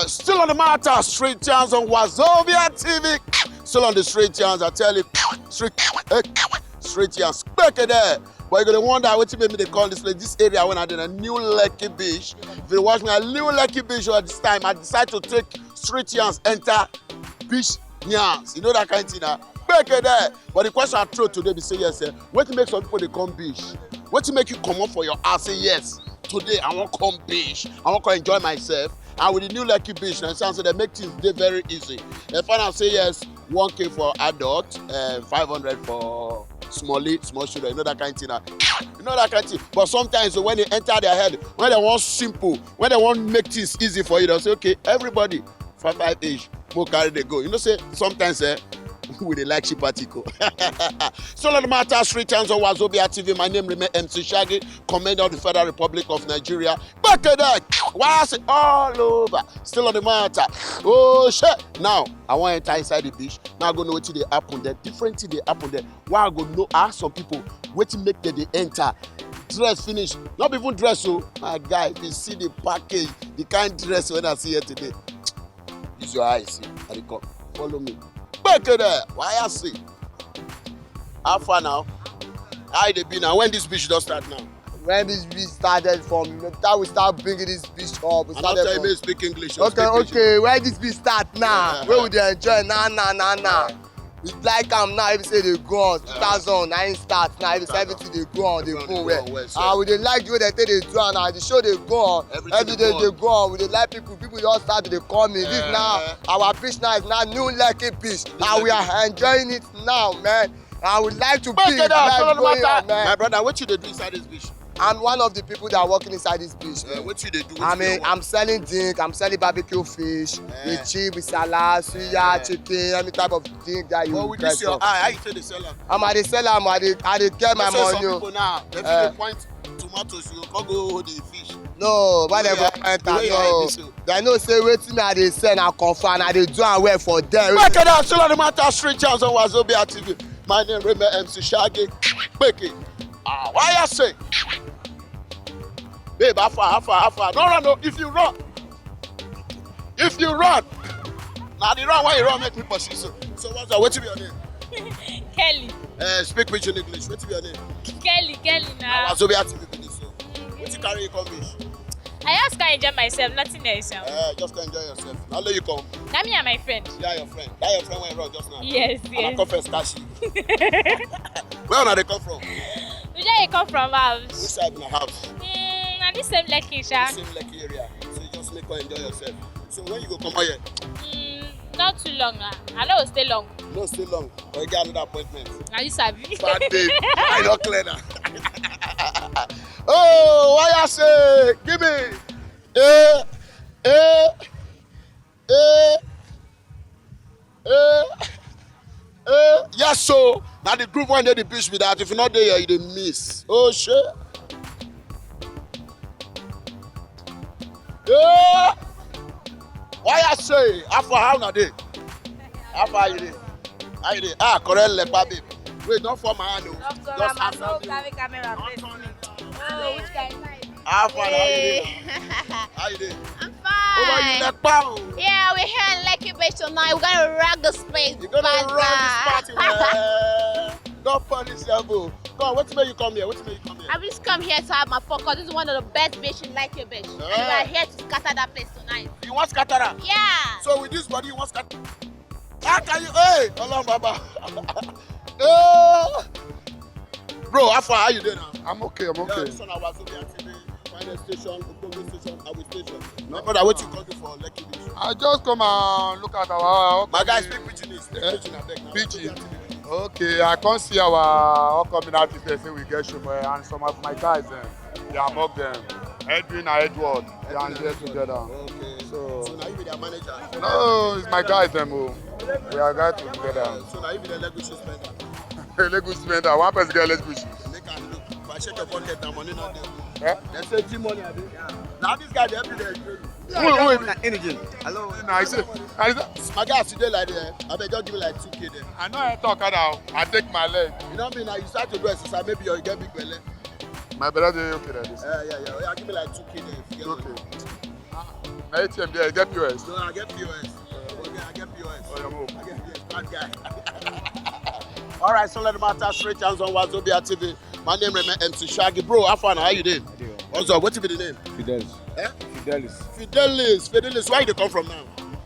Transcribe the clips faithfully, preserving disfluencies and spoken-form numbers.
Still on the matter, street yarns on Wazobia T V. Still on the street yarns, I tell you, street, eh, street yarns, back it there. But you gonna wonder what you made me they call this place, this area when I did a new Lekki Beach. If you watch me, a new Lekki Beach at this time, I decide to take street yarns, enter beach yarns. You know that kind of thing, huh? Back it there. But the question I throw today be say yes, eh? What make some people they come beach? What make you come up for your house say yes? Today I won't come beach. I won't come enjoy myself. And with the new Lekki Beach, and sounds so they make things dey very easy. If I say yes, one K for adult, uh, five hundred for smallie, small children, you know that kind of thing. Ah. You know that kind of thing. But sometimes when they enter their head, when they want simple, when they want make things easy for you, they'll say, okay, everybody, five five each, more carry they go. You know, say sometimes eh, we dey like cheaper tico. Still on the matter, street times on Wazobia T V. My name remain M C Shaggy, commander of the Federal Republic of Nigeria. Back to that, why I say all over. Still on the matter. Oh shit! Now I want to enter inside the beach. Now I go know what they happen there. Different thing they happen there. Why I go know? Ask some people what make them they enter. Dress finish, not even dress. So my guy, if you see the package, the kind dress when I see here today, use your eyes, see. I dey come. Follow me. Back to there. Why I see? How far now? How they be now? When this beach don't start now? When this beach started from, you know, that we start bringing this beach up. We And started after you from may speak English, you Okay, speak Pidgin. Okay. When this beach start now, Yeah. Where we dey enjoy now, now, now, now. We like am now. If you say they go on, Yeah. two thousand, now it start now. If you say Two thousand. Everything they go on, they Go on, go they go well. on well, sir. And we dey like the way they take they do am now. The show they go on. Everything Every they day go they on. go on. We dey like people. People just start to dey call me. This Yeah. now, our beach now is now new Lekki beach. New And we Lekki. are enjoying it now, man. I would like to Back be it up, like Solomon going Matter. on, man. My brother, what you dey do inside this beach? I'm one of the people that are working inside this beach. Uh, what you dey do? What I you mean, dey work? I'm selling drink, I'm selling barbecue fish, Eh. with chips, with salad, suya, Eh. chicken, any type of drink that you But with request this your for. eye, how you take dey sell am? I'm at the sell am, I dey, I dey get my Let's say some money. people now, they Eh. fit dey point tomatoes, you come go hold the fish. No, why they Yeah, go find the way that? your eye No. be so. They know say wetin me I dey sell na confirm, I dey do am well for them. Back it up, still on the matter, street chance on Wazobia T V. My name remain M C Shaggy. Back it. Ah, why I say? Babe, how far, how far, how far? No, no, no. If you run, if you run, now the run why you run make me pursue. So, so what's up? What be your name? Kelly. Uh, speak pidgin English. What be your name? Kelly, Kelly now. Wazobia T V be this. So, what you carry you come this? I just can't enjoy myself, nothing else. Um. Uh, just can't enjoy yourself. How do you come? That me and my friend. Yeah, your friend. That your friend went wrong just now. Yes, And I yes. come first, catch you. Where una dey come from? We just dey come from Which house. side na house? Mm, na the same Lekki, sha. The same Lekki area. So you just make her enjoy yourself. So when you go come out here? Mm, not too long, ah. I no go stay long. No stay long. But you get another appointment. Na you sabi. Bad babe. I not clear now. Oh, why I say? Give me. Eh, eh, eh, eh, eh. Yes, so now the group one day the beach be that. If you not there, you dey miss. Oh shit. Yeah. Why I say? How far, how na dey? How far you dey? How you dey? Ah, correct lepa babe. Wait, don't fall my hand o. Doctor Just Rama, ask no am. carry camera Don't face turn me. it. Oh, which kind? How far, how you dey? Hey. How you dey? I'm Oh, but you fine. lepa o. Yeah, we're here in Lekki Beach tonight. We're gonna rock this place, You gonna bad rock this guy. party, man. Don't punish level. Come on, what make you come here? What make you come here? I just come here to have my focus. This is one of the best beach in Lekki Beach. And we Ah. are here to scatter that place tonight. You want scatter am? Yeah. So with this body, you want scatter? How can you? Hey, Olorun Baba. Eh. Bro, how far? How you doing now? I'm okay, I'm Yeah, okay. this one our Wazobia T V, Final Station, Okpogbo Station, our station. No. My brother, what you come do for Lekki Beach? I just come and look at our, our My guy, speak Pidgin, speak Eh? Pidgin, abeg. Now, Pidgin. Wazobia T V. Okay, I come see our upcoming artist there, say we get show, eh, and some of my guys, eh, they are among them. Edwin and Edward, they are Edwin and here Edward. together. Okay. So So now you be their manager? No, it's my guys, them, oh. We are guys together. So now you be the Lagos spender? Lagos spender, one person get Lagos. Make I look. If I check your pocket, the money not there. Eh? They say G money, abi? Now this guy, they every day. Wait, wait. Energy. Hello. No, I say, I say, My guy, as you dey like that, I beg, just give me like two K there. I know I talk now. I take my leg. You know what I mean? Now you start to do exercise, maybe you get big belly. My brother, dey okay like this. Yeah, yeah, yeah. Yeah, give me like two K there if you get Okay. money. My A T M there, I get P O S. No, I get P O S. Okay, I get P O S. Oh, your move. I get P O S. Bad guy. All right, so let the matter straight hands on Wazobia T V. My name remain M C Shaggy. Bro, how far now? How you doing? I do. What's up? What be the name? Fidelis. Eh? Fidelis. Fidelis. Fidelis. Where you dey come from now?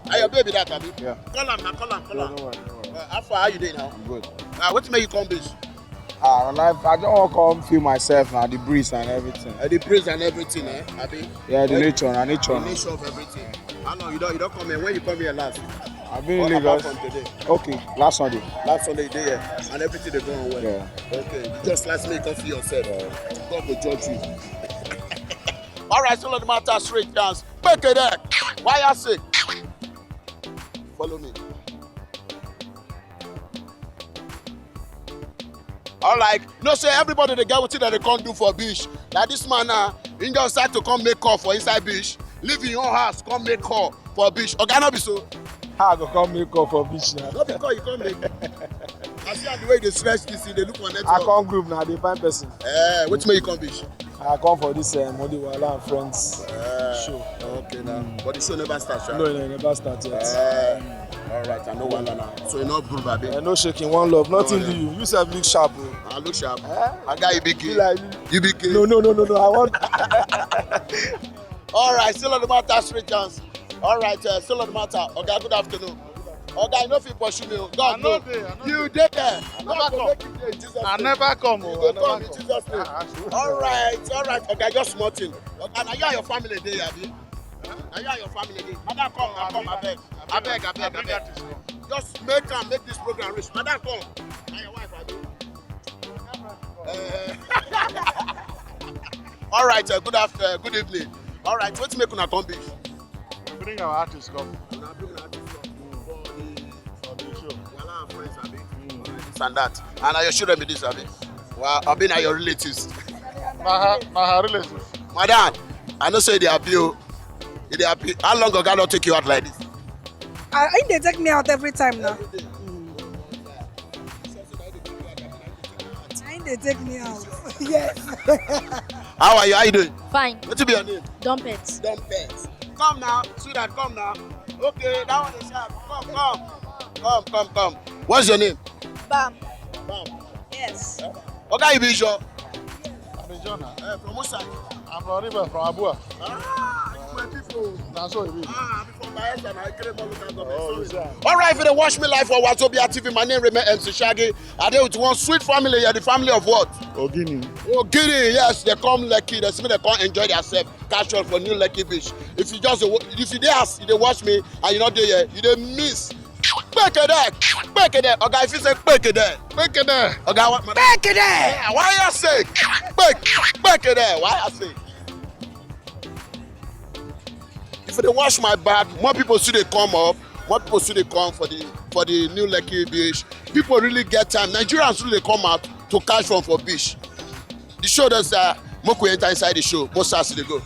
Are your baby that, abi? Yeah. Call am now, call am, call No, am. No worry, no worry. Uh, how far? How you doing now? I'm good. Uh, what make you come this? Ah, life, I don't want to come feel myself now, the breeze and everything. Uh, the breeze and everything, eh? Abi? Yeah, the Eh? nature, the nature. The nature of everything. How long you don't you don't come here? When you come here last? I've been in Or apart Lagos. from today? Okay, last Sunday. Last Sunday you dey here, and everything dey go on well. Yeah. Okay, you just last make you come feel yourself. Yeah. God go judge you. All right, so let the matter straight dance. Make it there. Why I say? Follow me. All right, no say everybody dey get wetin dem dey come do for beach. Like this man now, he just start to come make call for inside beach, leave him own house, come make call for beach. Oga, no be so. How I go come make call for beach now? No be call you come make. I see how the way they stretch this thing, they look for I network. Come group now, they find person. Eh, wetin make you come beach? I come for this um, Modiwala and Friends Uh, show. Okay now. But the show never starts, right? No, no, it never started yet. Uh, all right, I know one now. So you know, group, abi? Uh, no shaking, one love. Nothing No, do no. you. You self look sharp, bro. I look sharp. Eh? I got you big. Be like me. You big. No, no, no, no, no. I want. All right, still on the matter, straight chance. All right, uh, still on the matter. Okay, good afternoon. Oga, you no fit pursue me. Oh. God, I no no. Dey, I no You dey there. I never God go come. Make you dey in Jesus' I name. Never come. You Oh, go I never come in come. Jesus' name. Ah, sure. All right, all right. Oga, just small thing. Oga, now you and your family dey, abi? Now you and your family dey. Madam, come, now come, abeg. Abeg, abeg, abeg. Just make am make this program reach. Madam, come. Now your wife, abi? Eh. All right, uh, good after, uh, good evening. All right, wetin make una come beach? We bring our artists come. Una bring una artist come for the for the show. Wala and friends, abi? Mm. This and that. And na your children be this, abi? Well, abi na your relatives? Na her, na her relatives. Madam, I know say they happy. Oh. They happy. How long oga don take you out like this? I, I dey take me out every time now. Every day. Mm. I dey take me out. Yes. How are you? How you doing? Fine. What be your name? Dumpet. Dumpet. Come now, sweetheart, come now. Okay, that one is sharp. Come, come. Come, come, come. What's your name? Bam. Bam. Yes. Okay, you be sure? I'm a Jonah. Uh, from which side? I'm from River, from Abua. Ah, you my people. That's what it is. Ah, I'm from Bayelsa, na Ikere Molu, local government. Oh, sorry. All right, if you dey watch me live for Wazobia T V, my name remain M C Shaggy. I dey with one sweet family here, the family of what? Ogini. Ogini, yes, they come Lekki, they see me, they come enjoy themselves. Catch on for New Lekki Beach. If you just, if you dey as, you dey watch me, and you not there here, you dey miss. Back it there, back it there. Okay, if you say back it there, back it there. Okay, what? Back it there. Yeah, why you say back, back it there? Why I say? If they wash my back, more people should they come up. More people should they come for the for the new Lekki Beach. People really get time. Nigerians really come out to catch one for beach. The show does uh, Moku enter inside the show. Most as they go.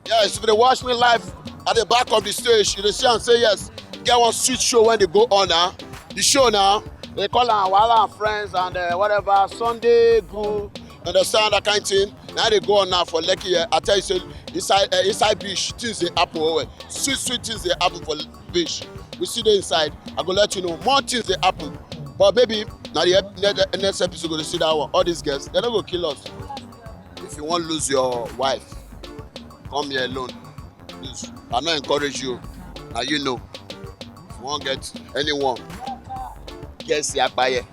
Yes, if they watch me live at the back of the stage, you dey see and say yes. Get one sweet show when they go on now. The show now, they call am Wala and Friends and uh, whatever, Sunday Goo, understand that kind of thing. Now they go on now for Lekki. Uh, I tell you, say inside uh, inside beach, things they happen. Oh, well. Sweet, sweet things they happen for beach. We see the inside. I go let you know more things they happen. But maybe now the ep- ne- the next episode go to see that one. All these girls, they don't go kill us. If you want lose your wife, come here alone. Please, I no encourage you. Now you know. If you won't get anyone, get Siakpaye.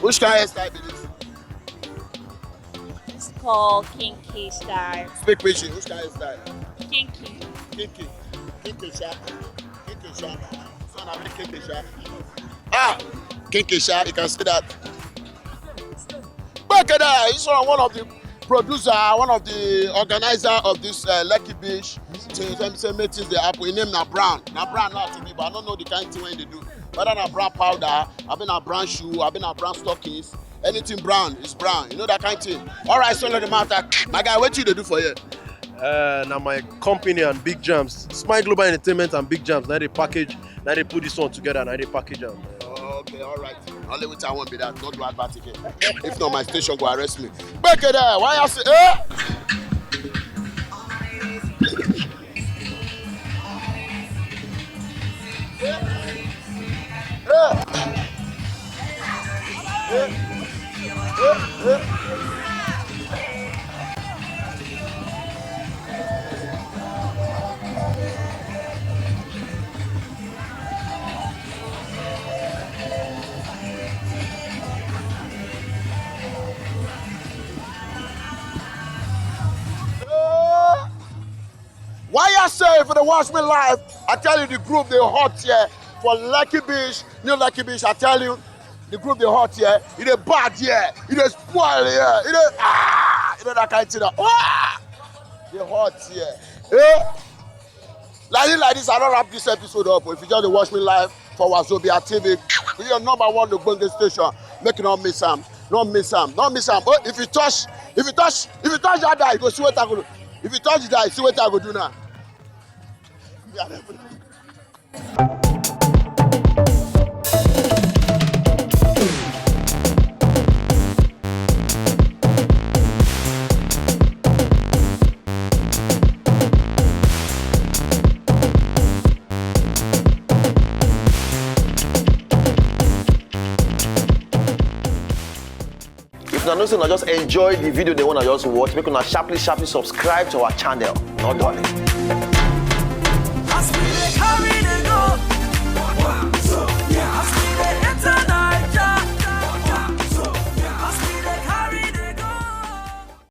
Which kind of hairstyle be this? It's called kinky style. Speak pidgin. Which kind of hairstyle? Kinky. Kinky. Kinky sha. Kinky sha. Son of a kinky sha. Ah! Kinky sha, you can see that. Back at that, he's one of the producer, one of the organizer of this uh, Lekki Beach. Things, let me say, make things they happen. His name na Brown. Na Brown now to me, but I don't know the kind of thing when they do. Whether na brown powder, I been a brown shoe, I been a brown stockings. Anything brown is brown. You know that kind of thing. All right, so the matter. My guy, what you dey do for here? Uh, now my company and Big Jams, Smile Global Entertainment and Big Jams. Now they package, now they put this one together, now they package them. Okay, all right. Only with I won't be that. Not do advert again. If not, my station go arrest me. Back at that. Why I say, eh? Why I say if you watch me live, I tell you the group they hot here for Lucky Beach, New Lucky Beach. I tell you, the group they hot here, it is bad here, it is spoil here, it is ah, you know that kind of thing. Ah, they hot here. Yeah. Like this, like this, I don't wrap this episode up. If you just watch me live for Wazobia T V, we are number one the Bonga station. Make you not miss am, not miss am, not miss am. Oh, if you touch, if you touch, if you touch that guy, you go see what I go do. If you touch the guy, see what I go do now. If una know say una just enjoy the video, they wanna just watch, make una sharply sharply subscribe to our channel. No darling.